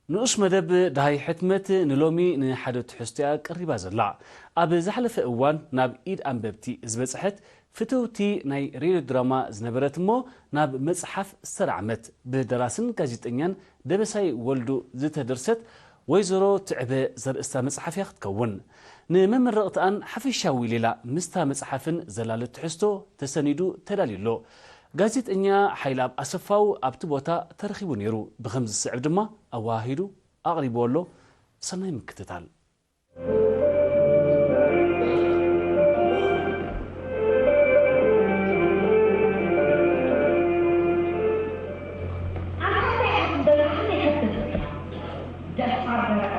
ንኡስ መደብ ደሃይ ሕትመት ንሎሚ ንሓደ ትሕዝቶ እያ ቀሪባ ዘላ። ኣብ ዝሓለፈ እዋን ናብ ኢድ ኣንበብቲ ዝበጽሐት ፍትውቲ ናይ ሬድዮ ድራማ ዝነበረት እሞ ናብ መጽሓፍ ዝተራዕመት ብደራስን ጋዜጠኛን ደበሳይ ወልዱ ዝተደርሰት ወይዘሮ ትዕበ ዘርእስታ መጽሓፍ እያ ክትከውን። ንመመረቕትኣን ሓፈሻዊ ሌላ ምስታ መጽሓፍን ዘላለ ትሕዝቶ ተሰኒዱ ተዳልዩ ኣሎ። ጋዜጠኛ ሓይልኣብ ኣሰፋው ኣብቲ ቦታ ተረኺቡ ነይሩ። ብኸምዚ ዝስዕብ ድማ ኣወሃሂዱ ኣቕሪብዎ ኣሎ። ሰናይ ምክትታል። ኣንታ እንታይ ኢኹም ደርሓን የከብተትያ? ደፋር ደረቐ።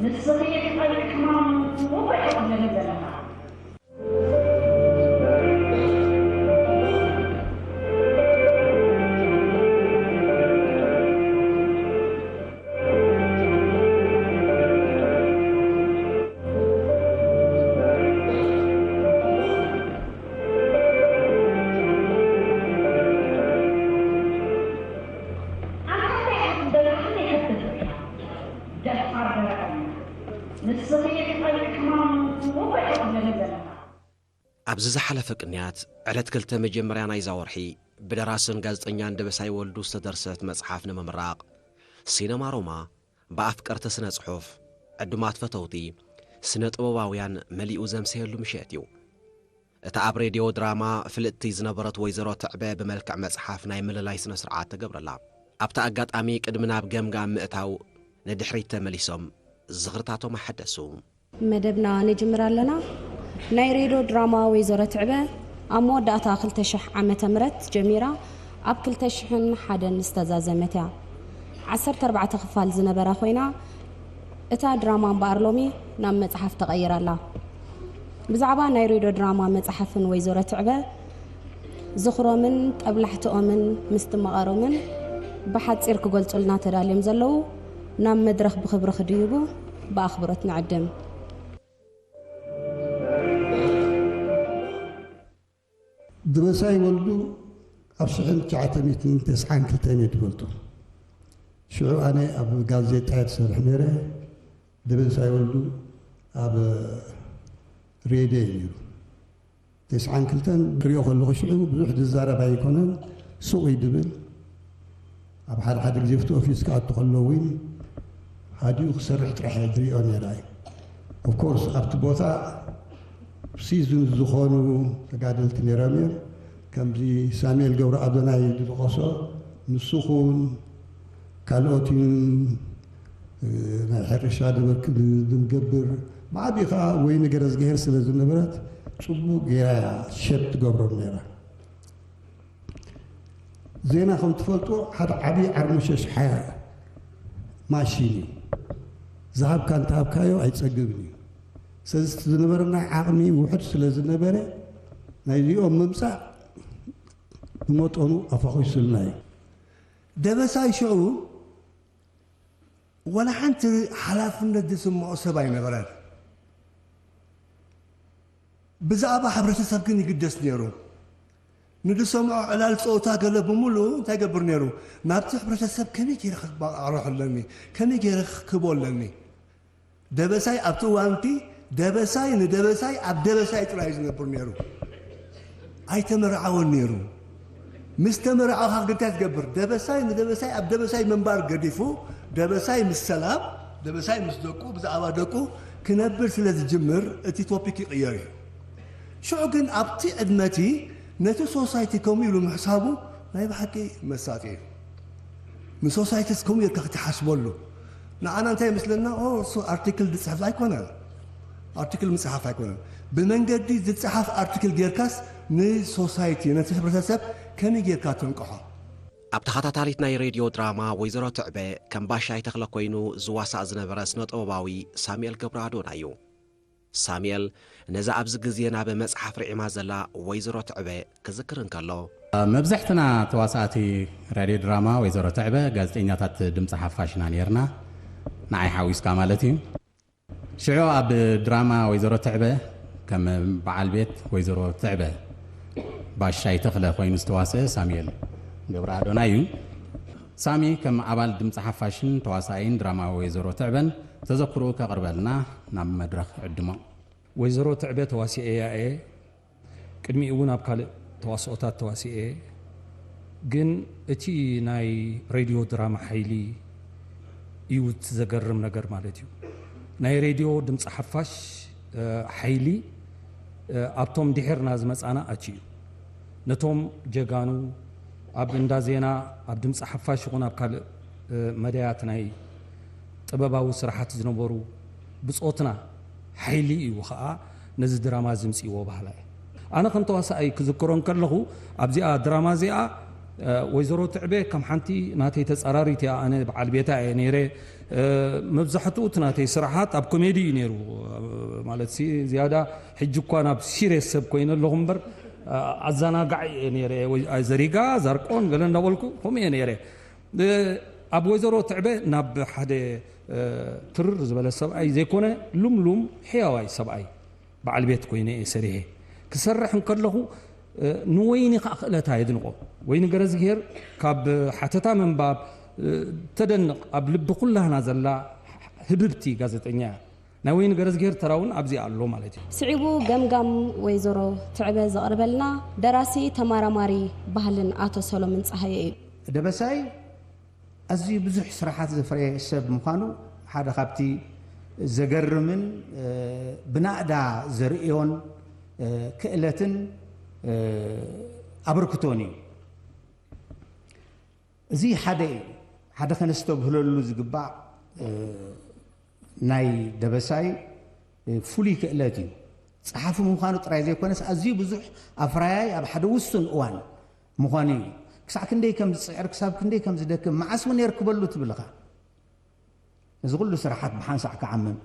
ንስኺ ክጠልቂ ሕማም ውቑዕ ኢኹም ዘለኻ። ኣንታ እንታይ ኢኹም ደርሓን የከብተትያ? ደፋር ደረቐ። ንስኺ ክጠልቂ ሕማም ውቑዕ ኢኹም ዘለኻ። ኣብዚ ዝሓለፈ ቅንያት ዕለት ክልተ መጀመርያ ናይዛ ወርሒ ብደራስን ጋዜጠኛን ደበሳይ ወልዱ ዝተደርሰት መጽሓፍ ንምምራቕ ሲነማ ሮማ ብኣፍቀርቲ ስነ ጽሑፍ፣ ዕዱማት ፈተውቲ፣ ስነ ጥበባውያን መሊኡ ዘምሰየሉ ምሸት እዩ። እታ ኣብ ሬድዮ ድራማ ፍልጥቲ ዝነበረት ወይዘሮ ትዕበ ብመልክዕ መጽሓፍ ናይ ምልላይ ስነ ስርዓት ተገብረላ። ኣብቲ ኣጋጣሚ ቅድሚ ናብ ገምጋም ምእታው ንድሕሪት ተመሊሶም ዝኽርታቶም ኣሐደሱ። መደብና ነጅምር ኣለና። ናይ ሬድዮ ድራማ ወይዘሮ ትዕበ ኣብ መወዳእታ ክልተ ሽሕ ዓመተ ምህረት ጀሚራ ኣብ ክልተ ሽሕን ሓደን ዝተዛዘመት እያ። ዓሰርተ ኣርባዕተ ክፋል ዝነበራ ኮይና እታ ድራማ እምበኣር ሎሚ ናብ መጽሓፍ ተቐይራ ኣላ። ብዛዕባ ናይ ሬድዮ ድራማ መጽሓፍን ወይዘሮ ትዕበ ዝኽሮምን ጠብላሕትኦምን ምስትምቓሮምን ብሓጺር ክገልጹልና ተዳልዮም ዘለዉ ናብ መድረኽ ብኽብሪ ክድይቡ ብኣኽብሮት ንዕድም። ደበሳይ ወልዱ ኣብ ሽሕን ትሽዓተ ሚእትን ተስዓን ክልተን እየ ዝፈልጦ። ሽዑ ኣነ ኣብ ጋዜጣ እየ ዝሰርሕ ነይረ። ደበሳይ ወልዱ ኣብ ሬድዮ እዩ ነይሩ። ተስዓን ክልተን ክሪኦ ከለኹ ሽዑ ብዙሕ ዝዛረብ ኣይኮነን፣ ሱቕ እዩ ዝብል። ኣብ ሓደ ሓደ ግዜ ፍቲ ኦፊስ ክኣቱ ከሎ እውን ሃዲኡ ክሰርሕ ጥራሕ እየ ዝሪኦ ነይረ። ኦፍኮርስ ኣብቲ ቦታ ሲዝን ዝኾኑ ተጋደልቲ ነይሮም እዮም። ከምዚ ሳሙኤል ገብረ ኣዶናይ ዝጠቐሶ ንሱ ኹን ካልኦትን ናይ ሕርሻ ድበርክ ድንገብር ብዓብዪ ከዓ ወይኒ ገረዝግሄር ስለ ዝነበረት ፅቡቅ ገይራ እያ ሸፕ ትገብሮም ነይራ። ዜና ከም ትፈልጡ ሓደ ዓብዪ ዓርሞሸሽሓ ማሽን እዩ። ዝሃብካ እንተሃብካዮ ኣይፀግብን እዩ። ስለዚ እቲ ዝነበረና ዓቕሚ ውሑድ ስለ ዝነበረ ናይዚኦም ምምፃእ ብመጠኑ ኣፋኺሱልና እዩ። ደበሳይ ሽዑ ዋላ ሓንቲ ሓላፍነት ዝስምዖ ሰብ ኣይነበረን። ብዛዕባ ሕብረተሰብ ግን ይግደስ ነይሩ። ንዝሰምዖ ዕላል ፀወታ ገለ ብምሉኡ እንታይ ይገብር ነይሩ? ናብቲ ሕብረተሰብ ከመይ ገይረ ከማቕሮ ኣለኒ? ከመይ ገይረ ክክቦ ኣለኒ? ደበሳይ ኣብቲ እዋንቲ ደበሳይ ንደበሳይ ኣብ ደበሳይ ጥራይ ዝነብር ነይሩ። ኣይተመርዓወን ነይሩ። ምስ ተመርዓኻ ግን እንታይ ትገብር? ደበሳይ ንደበሳይ ኣብ ደበሳይ ምንባር ገዲፉ ደበሳይ ምስ ሰላም ደበሳይ ምስ ደቁ ብዛዕባ ደቁ ክነብር ስለ ዝጅምር እቲ ቶፒክ ይቕየር እዩ። ሽዑ ግን ኣብቲ ዕድመቲ ነቲ ሶሳይቲ ከምኡ ኢሉ ምሕሳቡ ናይ ብሓቂ መሳጢ እዩ። ንሶሳይትስ ከምኡ ኢልካ ክትሓስበሉ ንዓና እንታይ ይመስለና? ኦ እሱ ኣርቲክል ዝፅሕፍ ኣይኮነን፣ ኣርቲክል ምፅሓፍ ኣይኮነን። ብመንገዲ ዝፅሓፍ ኣርቲክል ጌርካስ ንሶሳይቲ ነቲ ሕብረተሰብ ከመይ ጌርካ ተንቅሖ? ኣብ ተኸታታሊት ናይ ሬድዮ ድራማ ወይዘሮ ትዕበ ከም ባሻይ ተኽለ ኮይኑ ዝዋሳእ ዝነበረ ስነ ጥበባዊ ሳሙኤል ገብረኣዶና እዩ። ሳሙኤል ነዛ ኣብዚ ግዜ ናብ መጽሓፍ ርዒማ ዘላ ወይዘሮ ትዕበ ክዝክር እንከሎ፣ መብዛሕትና ተዋሳእቲ ራድዮ ድራማ ወይዘሮ ትዕበ ጋዜጠኛታት ድምፂ ሓፋሽና ነይርና፣ ንዓይ ሓዊስካ ማለት እዩ። ሽዑ ኣብ ድራማ ወይዘሮ ትዕበ ከም በዓል ቤት ወይዘሮ ትዕበ ባሻይ ተኽለ ኮይኑ ዝተዋስአ ሳሙኤል ገብረኣዶና እዩ። ሳሚ ከም ኣባል ድምፂ ሓፋሽን ተዋሳኣይን ድራማ ወይዘሮ ትዕበን ተዘክርኡ ከቕርበልና ናብ መድረኽ ዕድሞ። ወይዘሮ ትዕበ ተዋሲኤያ እየ። ቅድሚኡ እውን ኣብ ካልእ ተዋስኦታት ተዋሲኤ እየ። ግን እቲ ናይ ሬድዮ ድራማ ሓይሊ እዩ እቲ ዘገርም ነገር ማለት እዩ። ናይ ሬድዮ ድምፂ ሓፋሽ ሓይሊ ኣብቶም ድሒርና ዝመፃና ኣትዩ እዩ። ነቶም ጀጋኑ ኣብ እንዳ ዜና ኣብ ድምፂ ሓፋሽ ይኹን ኣብ ካልእ መዳያት ናይ ጥበባዊ ስራሓት ዝነበሩ ብፆትና ሓይሊ እዩ ከዓ ነዚ ድራማ ዝምፅእዎ ባህላ እየ። ኣነ ከም ተዋሳኣይ ክዝክሮ እንከለኹ ኣብዚኣ ድራማ እዚኣ ወይዘሮ ትዕበ ከም ሓንቲ ናተይ ተፃራሪት እያ። ኣነ በዓል ቤታ እየ ነይረ። መብዛሕትኡ እቲ ናተይ ስራሓት ኣብ ኮሜዲ እዩ ነይሩ። ማለት ዝያዳ ሕጂ እኳ ናብ ሲሪየስ ሰብ ኮይነ ኣለኹ እምበር ኣዘናጋዒ እየ ነይረ። ዘሪጋ ዛርቆን ገለ እንዳበልኩ ከምኡ እየ ነይረ። ኣብ ወይዘሮ ትዕበ ናብ ሓደ ትርር ዝበለ ሰብኣይ ዘይኮነ ሉምሉም ሕያዋይ ሰብኣይ በዓል ቤት ኮይነ እየ ሰሪሐ። ክሰርሕ እንከለኹ ንወይኒ ከዓ ክእለታ የድንቆ። ወይኒ ገረዝግሄር ካብ ሓተታ ምንባብ ተደንቕ ኣብ ልቢ ኩላህና ዘላ ህብብቲ ጋዜጠኛ እያ። ናይ ወይኒ ገረዝግሄር ተራ እውን ኣብዚ ኣሎ ማለት እዩ። ስዒቡ ገምጋም ወይዘሮ ትዕበ ዘቕርበልና ደራሲ ተማራማሪ ባህልን ኣቶ ሰሎምን ፀሃየ እዩ። ደበሳይ ኣዝዩ ብዙሕ ስራሓት ዘፍረየ ሰብ ምዃኑ ሓደ ካብቲ ዘገርምን ብናእዳ ዘርእዮን ክእለትን ኣበርክቶን እዩ። እዚ ሓደ እዩ። ሓደ ከነስተብህለሉ ዝግባእ ናይ ደበሳይ ፍሉይ ክእለት እዩ። ጸሓፊ ምዃኑ ጥራይ ዘይኮነስ ኣዝዩ ብዙሕ ኣፍራያይ ኣብ ሓደ ውሱን እዋን ምዃኑ እዩ። ክሳዕ ክንደይ ከም ዝጽዕር፣ ክሳብ ክንደይ ከም ዝደክም፣ መዓስ እውን የርክበሉ ትብል ኢኻ። እዚ ኩሉ ስራሓት ብሓንሳእ ክዓምም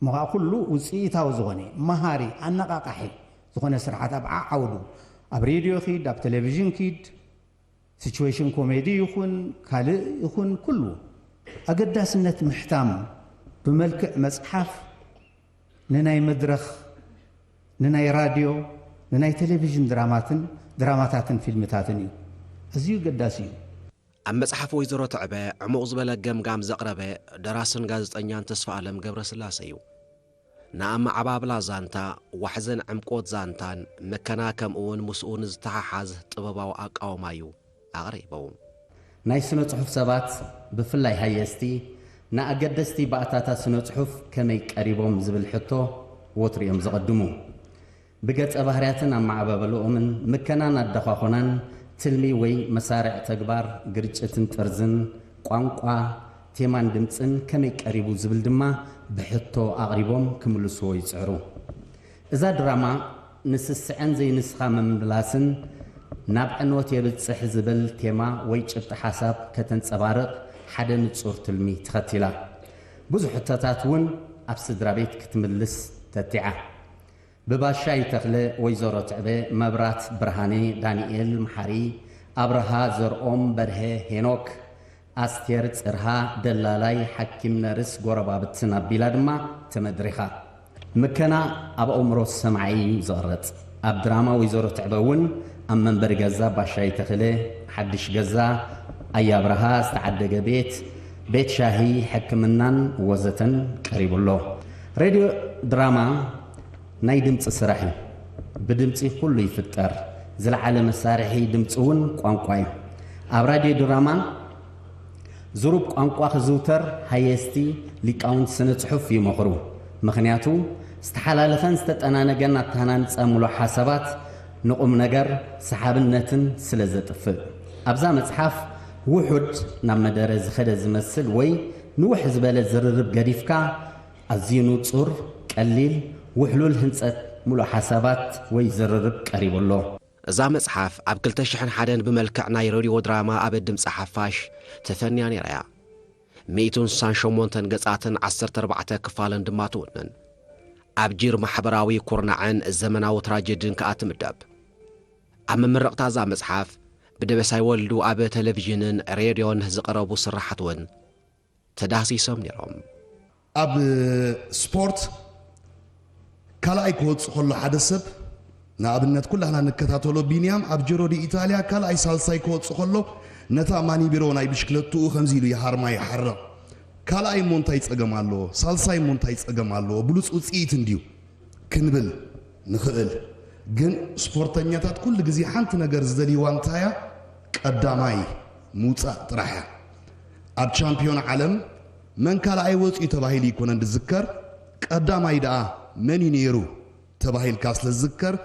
እሞ ከዓ ኩሉ ውፅኢታዊ ዝኾነ፣ መሃሪ፣ ኣነቓቓሒ ዝኾነ ስራሓት ኣብ ዓዓውዱ፣ ኣብ ሬድዮ ኪድ፣ ኣብ ቴሌቪዥን ኪድ፣ ሲቹዌሽን ኮሜዲ ይኹን ካልእ ይኹን ኩሉ ኣገዳስነት ምሕታም ብመልክዕ መፅሓፍ ንናይ መድረኽ፣ ንናይ ራድዮ፣ ንናይ ቴሌቪዥን ድራማትን ድራማታትን ፊልምታትን እዩ። ኣዝዩ ገዳሲ እዩ። ኣብ መጽሓፍ ወይዘሮ ትዕበ ዕሙቕ ዝበለ ገምጋም ዘቕረበ ደራስን ጋዜጠኛን ተስፋኣለም ገብረስላሰ እዩ። ንኣመዓባብላ ዛንታ፣ ዋሕዝን ዕምቆት ዛንታን፣ ምከና ከምኡውን ምስኡ ንዝተሓሓዝ ጥበባዊ ኣቃውማ እዩ ኣቕሪቡ። ናይ ስነ-ጽሑፍ ሰባት፣ ብፍላይ ሃየስቲ፣ ንኣገደስቲ ባእታታት ስነ-ጽሑፍ ከመይ ቀሪቦም ዝብል ሕቶ ወትሩ እዮም ዘቐድሙ። ብገጸ ባህርያትን ኣመዓባብልኦምን፣ ምከናን ኣደዃኹናን፣ ትልሚ ወይ መሳርዕ ተግባር፣ ግርጭትን ጥርዝን፣ ቋንቋ፣ ቴማን ድምጽን ከመይ ቀሪቡ ዝብል ድማ ብሕቶ ኣቕሪቦም ክምልስዎ ይጽዕሩ። እዛ ድራማ ንስስዐን ዘይንስኻ ምምላስን ናብ ዕንወት የብጽሕ ዝብል ቴማ ወይ ጭብጢ ሓሳብ ከተንጸባርቕ ሓደ ንጹር ትልሚ ተኸቲላ። ብዙሕ ሕቶታት እውን ኣብ ስድራ ቤት ክትምልስ ተቲዓ። ብባሻይ ተኽለ፣ ወይዘሮ ትዕበ፣ መብራት ብርሃነ፣ ዳንኤል መሓሪ፣ ኣብርሃ ዘርኦም፣ በርሀ፣ ሄኖክ፣ ኣስቴር ጽርሃ፣ ደላላይ፣ ሓኪም፣ ነርስ፣ ጎረባብትን ኣቢላ ድማ ተመድሪኻ። ምከና ኣብ ኣእምሮ ሰማዒ እዩ ዝቕረጽ። ኣብ ድራማ ወይዘሮ ትዕበ እውን ኣብ መንበሪ ገዛ ባሻይ ተኽለ፣ ሓድሽ ገዛ፣ ኣያ ኣብርሃ፣ ዝተዓደገ ቤት፣ ቤት ሻሂ፣ ሕክምናን ወዘተን ቀሪቡ ኣሎ። ሬድዮ ድራማ ናይ ድምፂ ስራሕ እዩ። ብድምፂ ኩሉ ይፍጠር። ዝለዓለ መሳርሒ ድምፂ እውን ቋንቋ እዩ። ኣብ ራድዮ ድራማ ዝሩብ ቋንቋ ክዝውተር ሃየስቲ ሊቃውንቲ ስነ ፅሑፍ ይመኽሩ። ምኽንያቱ ዝተሓላለኸን ዝተጠናነገን ኣተሃናንፃ ምሉእ ሓሳባት ንቑም ነገር ሰሓብነትን ስለ ዘጥፍእ። ኣብዛ መፅሓፍ ውሑድ ናብ መደረ ዝኸደ ዝመስል ወይ ንውሕ ዝበለ ዝርርብ ገዲፍካ ኣዝዩ ንጹር፣ ቀሊል፣ ውሕሉል ህንጸት ምሉእ ሓሳባት ወይ ዝርርብ ቀሪቡ ኣሎ። እዛ መጽሓፍ ኣብ ክልተ ሽሕን ሓደን ብመልክዕ ናይ ረድዮ ድራማ ኣብ ድምጺ ሓፋሽ ተፈንያ ነይራ እያ። ሚእትን ስሳን ሸሞንተን ገጻትን ዓሰርተ ኣርባዕተ ክፋልን ድማ ትውንን። ኣብ ጂር ማሕበራዊ ኩርናዕን ዘመናዊ ትራጀድን ከኣ ትምደብ። ኣብ መመረቕታ እዛ መጽሓፍ ብደበሳይ ወልዱ ኣብ ቴሌቪዥንን ሬድዮን ዝቐረቡ ስርሓት እውን ተዳህሲሶም ነይሮም። ኣብ ስፖርት ካልኣይ ክወጽእ ከሎ ሓደ ሰብ ንኣብነት ኩላህና ንከታተሎ ቢንያም ኣብ ጂሮ ዲ ኢታልያ ካልኣይ ሳልሳይ ክወጽእ ከሎ ነታ ማኒቢሮ ናይ ብሽክለትኡ ከምዚ ኢሉ ይሃርማ ይሓርቕ። ካልኣይ እሞ እንታይ ጸገም ኣለዎ? ሳልሳይ እሞ እንታይ ጸገም ኣለዎ? ብሉጽ ውጽኢት እንድዩ ክንብል ንኽእል። ግን ስፖርተኛታት ኩሉ ግዜ ሓንቲ ነገር ዝደልይዋ እንታይ እያ? ቀዳማይ ምውጻእ ጥራሕ እያ። ኣብ ቻምፒዮን ዓለም መን ካልኣይ ወጺኡ ተባሂሉ ኣይኮነን ዝዝከር፣ ቀዳማይ ደኣ መን እዩ ነይሩ ተባሂልካ ስለ ዝዝከር፣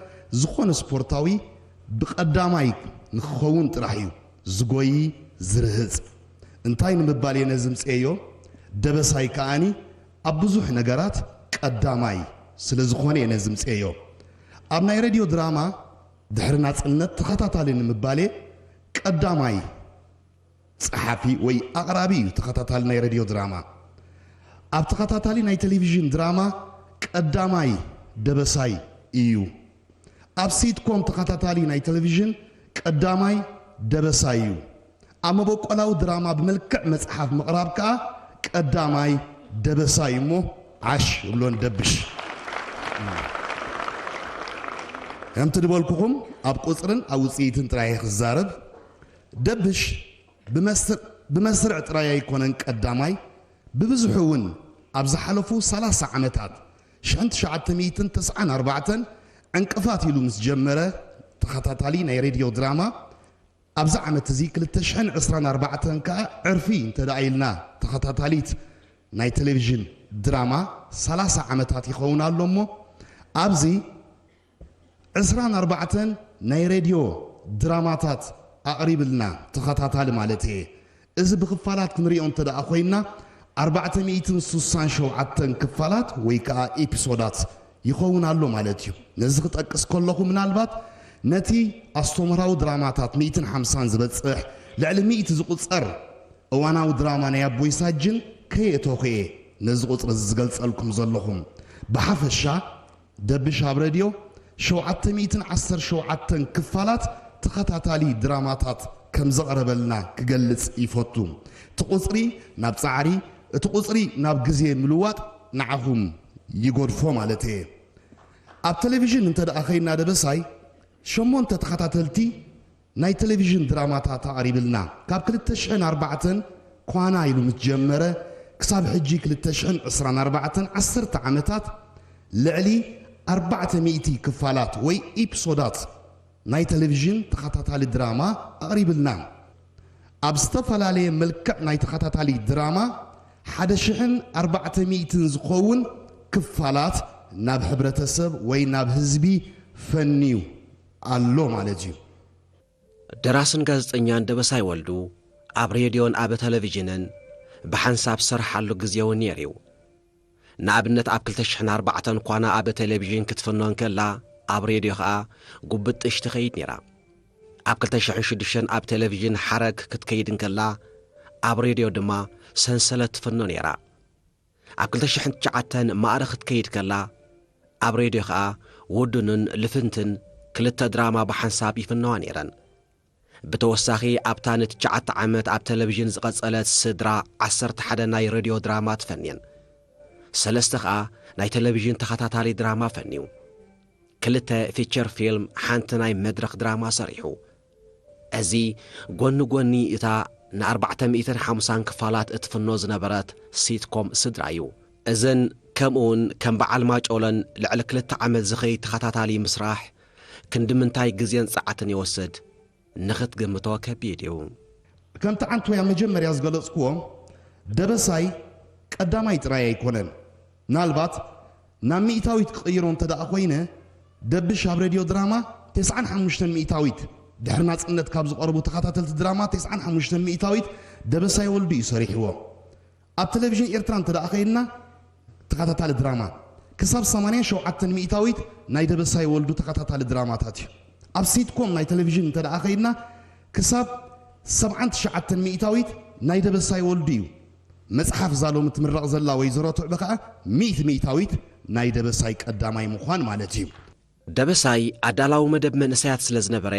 ዝኾነ ስፖርታዊ ብቐዳማይ ንክኸውን ጥራሕ እዩ ዝጎይ፣ ዝርህጽ። እንታይ ንምባል እየ ነዚ ምጽኤዮ? ደበሳይ ከኣኒ ኣብ ብዙሕ ነገራት ቀዳማይ ስለ ዝኾነ እየ ነዚ ምጽኤዮ። ኣብ ናይ ሬድዮ ድራማ ድሕሪ ናጽነት ተኸታታሊ ንምባሌ ቀዳማይ ጸሓፊ ወይ ኣቕራቢ እዩ ተኸታታሊ ናይ ሬድዮ ድራማ። ኣብ ተኸታታሊ ናይ ቴሌቪዥን ድራማ ቀዳማይ ደበሳይ እዩ። ኣብ ሲትኮም ተኸታታሊ ናይ ቴሌቪዥን ቀዳማይ ደበሳይ እዩ። ኣብ መበቆላዊ ድራማ ብመልክዕ መጽሓፍ ምቕራብ ከኣ ቀዳማይ ደበሳይ እዩ እሞ ዓሽ እብሎን ደብሽ። ከምቲ ዝበልኩኹም ኣብ ቁጽርን ኣብ ውጽኢትን ጥራይ እየ ክዛረብ። ደብሽ ብመስር-፣ ብመስርዕ ጥራይ ኣይኮነን ቀዳማይ፣ ብብዝሑ እውን ኣብ ዝሓለፉ ሰላሳ ዓመታት፣ ሽሕን ትሽዓተ ሚእትን ተስዓን ኣርባዕተን ዕንቅፋት ኢሉ ምስ ጀመረ ተኸታታሊ ናይ ሬድዮ ድራማ፣ ኣብዚ ዓመት እዚ ክልተ ሽሕን ዕስራን ኣርባዕተን ከኣ ዕርፊ እንተ ደኣ ኢልና ተኸታታሊት ናይ ቴሌቪዥን ድራማ ሰላሳ ዓመታት ይኸውን ኣሎ እሞ፣ ኣብዚ ዕስራን ኣርባዕተን ናይ ሬድዮ ድራማታት ኣቕሪብልና ተኸታታሊ ማለት እየ። እዚ ብኽፋላት ክንሪኦ እንተ ደኣ ኮይና ኣርባዕተ ሚእትን ስሳን ሸውዓተን ክፋላት ወይ ከኣ ኤፒሶዳት ይኸውን ኣሎ ማለት እዩ። ነዚ ክጠቅስ ከለኹ ምናልባት ነቲ ኣስተምህራዊ ድራማታት ሚእትን ሓምሳን ዝበጽሕ ልዕሊ ሚእቲ ዝቑጸር እዋናዊ ድራማ ናይ ኣቦይ ሳጅን ከየእተኹ እየ ነዚ ቁጽሪ እዚ ዝገልጸልኩም ዘለኹም። ብሓፈሻ ደብሽ ኣብ ሬድዮ ሸውዓተ ሚእትን ዓሰርተ ሸውዓተን ክፋላት ተኸታታሊ ድራማታት ከም ዘቕረበልና ክገልጽ ይፈቱ። እቲ ቁጽሪ ናብ ጻዕሪ፣ እቲ ቁጽሪ ናብ ግዜ ምልዋጥ ንዓኹም ይገድፎ ማለት እየ። ኣብ ቴሌቪዥን እንተ ደኣ ኸይድና ደበሳይ ሸሞንተ ተኸታተልቲ ናይ ቴሌቪዥን ድራማታት ኣቕሪብልና። ካብ ክልተ ሽሕን ኣርባዕተን ኳና ኢሉ ምስ ጀመረ ክሳብ ሕጂ ክልተ ሽሕን ዕስራን ኣርባዕተን ዓሰርተ ዓመታት ልዕሊ ኣርባዕተ ሚእቲ ክፋላት ወይ ኢፕሶዳት ናይ ቴሌቪዥን ተኸታታሊ ድራማ ኣቕሪብልና። ኣብ ዝተፈላለየ መልክዕ ናይ ተኸታታሊ ድራማ ሓደ ሽሕን ኣርባዕተ ሚእትን ዝኸውን ክፋላት ናብ ሕብረተሰብ ወይ ናብ ህዝቢ ፈንዩ ኣሎ ማለት እዩ። ደራስን ጋዜጠኛን ደበሳይ ወልዱ ኣብ ሬድዮን ኣብ ቴሌቪዥንን ብሓንሳብ ዝሰርሓሉ ግዜ እውን ነይሩ እዩ። ንኣብነት ኣብ ክልተ ሽሕን ኣርባዕተን ኳና ኣብ ቴሌቪዥን ክትፍኖ እንከላ ኣብ ሬድዮ ኸኣ ጉብጥሽ ትኸይድ ነይራ። ኣብ ክልተ ሽሕን ሽዱሽተን ኣብ ቴሌቪዥን ሓረግ ክትከይድ እንከላ ኣብ ሬድዮ ድማ ሰንሰለት ትፍኖ ነይራ። ኣብ ክልተ ሽሕን ትሽዓተን ማእረ ክትከይድ ከላ ኣብ ሬድዮ ኸኣ ውዱንን ልፍንትን ክልተ ድራማ ብሓንሳብ ይፍነዋ ነይረን። ብተወሳኺ ኣብታ ንትሽዓተ ዓመት ኣብ ቴሌቪዥን ዝቐጸለት ስድራ ዓሰርተ ሓደ ናይ ሬድዮ ድራማ ትፈንየን። ሰለስተ ኸኣ ናይ ቴሌቪዥን ተኸታታሊ ድራማ ፈንዩ። ክልተ ፊቸር ፊልም፣ ሓንቲ ናይ መድረኽ ድራማ ሰሪሑ። እዚ ጎኒ ጎኒ እታ ንኣርባዕተ ሚእትን ሓምሳን ክፋላት እትፍኖ ዝነበረት ሲትኮም ስድራ እዩ። እዘን ከምኡውን ከም በዓል ማጮለን ልዕሊ ክልተ ዓመት ዝኸይድ ተኸታታሊ ምስራሕ ክንዲ ምንታይ ግዜን ጸዓትን ይወስድ ንኽትግምቶ ከቢድ እዩ። ከምቲ ዓንቶያ መጀመርያ ዝገለጽክዎ ደበሳይ ቀዳማይ ጥራይ ኣይኮነን። ምናልባት ናብ ሚእታዊት ክቕይሮ እንተ ደኣ ኮይነ ደብሽ ኣብ ሬድዮ ድራማ ተስዓን ሓሙሽተን ሚእታዊት ድሕሪ ናጽነት ካብ ዝቐርቡ ተኸታተልቲ ድራማ ተስዓን ሓሙሽተን ሚእታዊት ደበሳይ ወልዱ እዩ ሰሪሕዎ። ኣብ ቴሌቪዥን ኤርትራ እንተ ደኣ ከይድና ተኸታታሊ ድራማ ክሳብ ሰማንያን ሸውዓተን ሚእታዊት ናይ ደበሳይ ወልዱ ተኸታታሊ ድራማታት እዩ። ኣብ ሲትኮም ናይ ቴሌቪዥን እንተ ደኣ ከይድና ክሳብ ሰብዓን ትሽዓተን ሚእታዊት ናይ ደበሳይ ወልዱ እዩ። መጽሓፍ እዛ ሎሚ ትምረቕ ዘላ ወይዘሮ ትዕበ ከኣ ሚእቲ ሚእታዊት ናይ ደበሳይ ቀዳማይ ምዃን ማለት እዩ። ደበሳይ ኣዳላዊ መደብ መንእሰያት ስለ ዝነበረ፣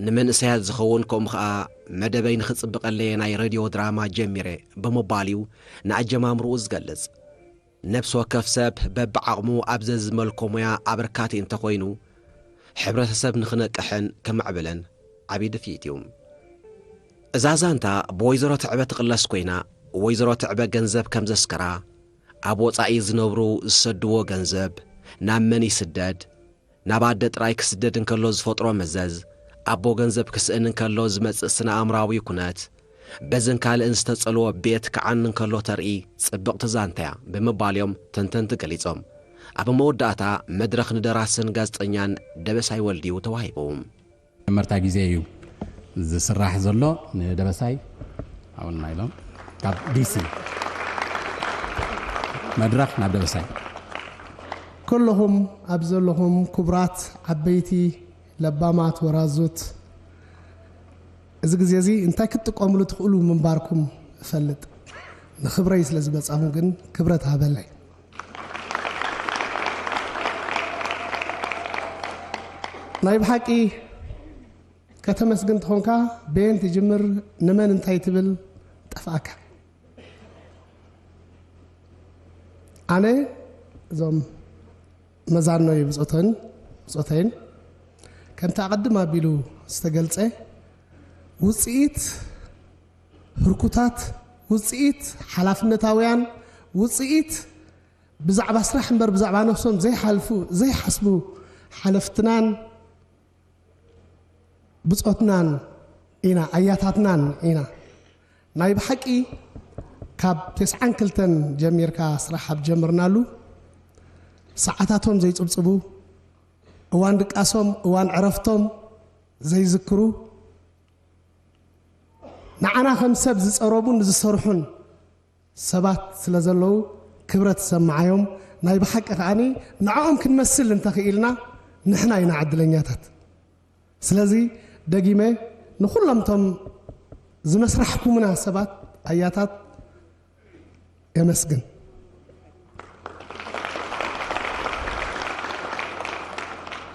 ንመንእሰያት ዝኸውን ከምኡ ኸኣ መደበይ ንኽጽብቐለየ ናይ ሬድዮ ድራማ ጀሚረ ብምባል እዩ ንኣጀማምርኡ ዝገልጽ። ነብሲ ወከፍ ሰብ በብዓቕሙ ኣብ ዘዝመልኮ ሞያ ኣበርካቲ እንተኾይኑ፣ ሕብረተሰብ ንኽነቅሕን ክምዕብልን ዓብዪ ድፍኢት እዩ። እዛ ዛንታ ብወይዘሮ ትዕበ ትቕለስ ኮይና፣ ወይዘሮ ትዕበ ገንዘብ ከም ዘስከራ፣ ኣብ ወጻኢ ዝነብሩ ዝሰድዎ ገንዘብ ናብ መን ይስደድ፣ ናብ ኣደ ጥራይ ክስደድ እንከሎ ዝፈጥሮ መዘዝ፣ ኣቦ ገንዘብ ክስእን እንከሎ ዝመጽእ ስነ ኣእምራዊ ኩነት፣ በዝን ካልእን ዝተጸልዎ ቤት ክዓኒ እንከሎ ተርኢ ጽብቕቲ ዛንታያ ብምባል እዮም ተንተንቲ ገሊጾም። ኣብ መወዳእታ መድረኽ ንደራስን ጋዜጠኛን ደበሳይ ወልድዩ ተዋሂቡ። መጀመርታ ግዜ እዩ ዝስራሕ ዘሎ። ንደበሳይ ኣውና ኢሎም ካብ ዲሲ መድረኽ ናብ ደበሳይ። ኩልኹም ኣብ ዘለኹም ክቡራት ዓበይቲ ለባማት ወራዙት፣ እዚ ግዜ እዚ እንታይ ክትጥቀምሉ ትኽእሉ ምንባርኩም እፈልጥ። ንኽብረይ ስለ ዝመጻኹም ግን ክብረት ሃበለይ። ናይ ብሓቂ ከተመስግን ትኾንካ በየን ትጅምር ንመን እንታይ ትብል ጠፍኣካ። ኣነ እዞም መዛኖይ ብጾተን ብጾተይን ከምቲ ኣቐድም ኣቢሉ ዝተገልጸ ውጽኢት ህርኩታት፣ ውጽኢት ሓላፍነታውያን፣ ውጽኢት ብዛዕባ ስራሕ እምበር ብዛዕባ ነፍሶም ዘይሓልፉ ዘይሓስቡ ሓለፍትናን ብጾትናን ኢና፣ ኣያታትናን ኢና። ናይ ብሓቂ ካብ ተስዓን ክልተን ጀሚርካ ስራሕ ኣብ ጀምርናሉ ሰዓታቶም ዘይጽብጽቡ፣ እዋን ድቃሶም እዋን ዕረፍቶም ዘይዝክሩ፣ ንዓና ከም ሰብ ዝጸረቡን ዝሰርሑን ሰባት ስለ ዘለዉ ክብረት ዝሰምዓዮም፣ ናይ ብሓቂ ከኣኒ ንዕኦም ክንመስል እንተኽኢልና ንሕና ኢና ዕድለኛታት። ስለዚ ደጊመ ንኹሎም እቶም ዝመስራሕኩምና ሰባት ኣያታት የመስግን።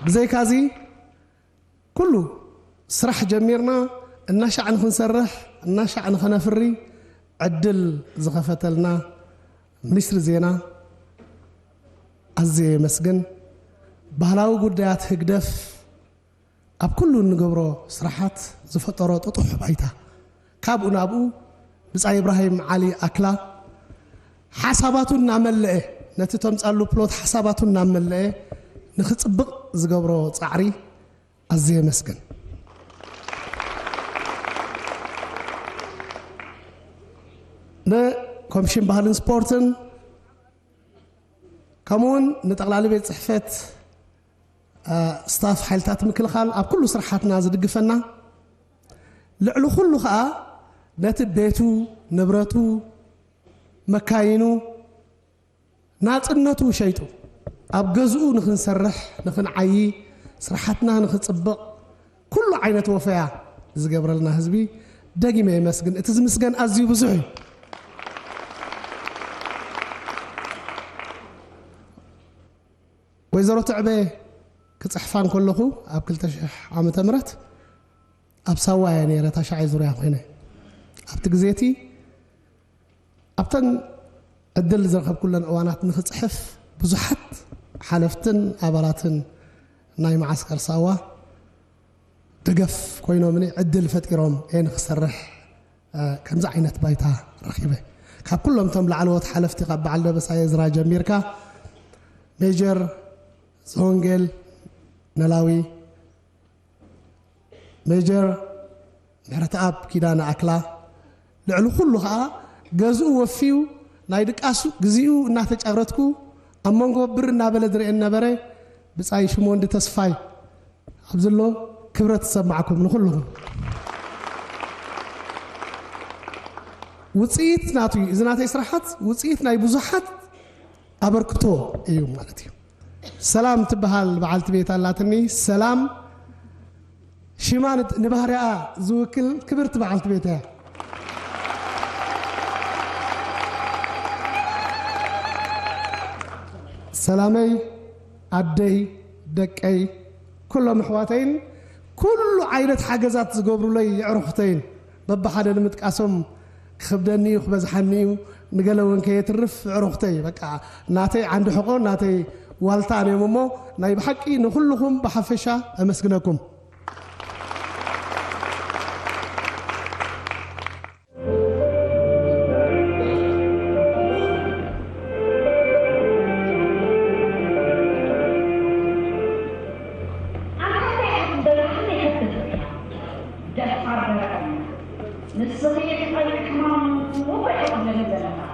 ብዘይካዚ ኩሉ ስራሕ ጀሚርና እናሻዕ ንኽንሰርሕ እናሻዕ ንኸነፍሪ ዕድል ዝኸፈተልና ሚኒስትሪ ዜና ኣዝየ የመስግን። ባህላዊ ጉዳያት ህግደፍ ኣብ ኩሉ እንገብሮ ስራሓት ዝፈጠሮ ጥጡሕ ባይታ ካብኡ ናብኡ ብጻይ ኢብራሂም ዓሊ ኣክላ ሓሳባቱ እናመለአ ነቲ ተምጻሉ ፕሎት ሓሳባቱ እናመለአ ንኽጽብቕ ዝገብሮ ጻዕሪ ኣዝየ የመስግን። ንኮሚሽን ባህልን ስፖርትን ከምኡውን ንጠቕላሊ ቤት ጽሕፈት ስታፍ ሓይልታት ምክልኻል ኣብ ኩሉ ስርሓትና ዝድግፈና፣ ልዕሊ ኩሉ ኸኣ ነቲ ቤቱ፣ ንብረቱ፣ መካይኑ፣ ናጽነቱ ሸይጡ ኣብ ገዝኡ ንኽንሰርሕ፣ ንኽንዓዪ፣ ስራሓትና ንኽጽብቕ ኩሉ ዓይነት ወፈያ ዝገብረልና ህዝቢ ደጊመ የመስግን። እቲ ዝምስገን ኣዝዩ ብዙሕ እዩ። ወይዘሮ ትዕበ ክጽሕፋ እንከለኹ ኣብ ክልተ ሽሕ ዓመተ ምህረት ኣብ ሳዋ እየ ነይረ፣ ታሽዓይ ዙርያ ኮይነ። ኣብቲ ግዜ እቲ ኣብተን ዕድል ዝረኸብኩለን እዋናት ንኽጽሕፍ ብዙሓት ሓለፍትን ኣባላትን ናይ መዓስከር ሳዋ ደገፍ ኮይኖምኒ ዕድል ፈጢሮም እየ ንኽሰርሕ ከምዚ ዓይነት ባይታ ረኺበ። ካብ ኩሎም እቶም ላዕለዎት ሓለፍቲ ካብ በዓል ደበሳይ እዝራ ጀሚርካ ሜጀር ዘወንጌል ነላዊ፣ ሜጀር ምሕረተኣብ ኪዳነ ኣክላ፣ ልዕሊ ኩሉ ኸኣ ገዝኡ ወፍዩ ናይ ድቃሱ ግዜኡ እናተጫረትኩ ኣብ መንጎ ብር እናበለ ዝርእየኒ ነበረ ብጻይ ሽሞንዲ ተስፋይ ኣብዚ ኣሎ። ክብረት ዝሰማዕኩም ንኹልኹም። ውጽኢት ናቱ እዩ። እዚ ናተይ ስራሓት ውጽኢት ናይ ብዙሓት ኣበርክቶ እዩ ማለት እዩ። ሰላም ትበሃል በዓልቲ ቤት ኣላትኒ። ሰላም ሽማ ንት-፣ ንባህሪኣ ዝውክል ክብርቲ በዓልቲ ቤት እያ። ሰላመይ፣ ኣደይ፣ ደቀይ፣ ኩሎም ኣሕዋተይን ኩሉ ዓይነት ሓገዛት ዝገብሩለይ የዕሩኽተይን በብሓደ ንምጥቃሶም ክኽብደኒ እዩ፣ ክበዝሓኒ እዩ። ንገለ እውን ከየትርፍ ኣዕሩኽተይ በቃ ናተይ ዓንዲ ሕቖ ናተይ ዋልታ እዮም እሞ ናይ ብሓቂ ንኹልኹም ብሓፈሻ ኣመስግነኩም። ንስኺ ጸይቅማ ውቕዕ ኢኺ ትብለኒ ዘለኻ።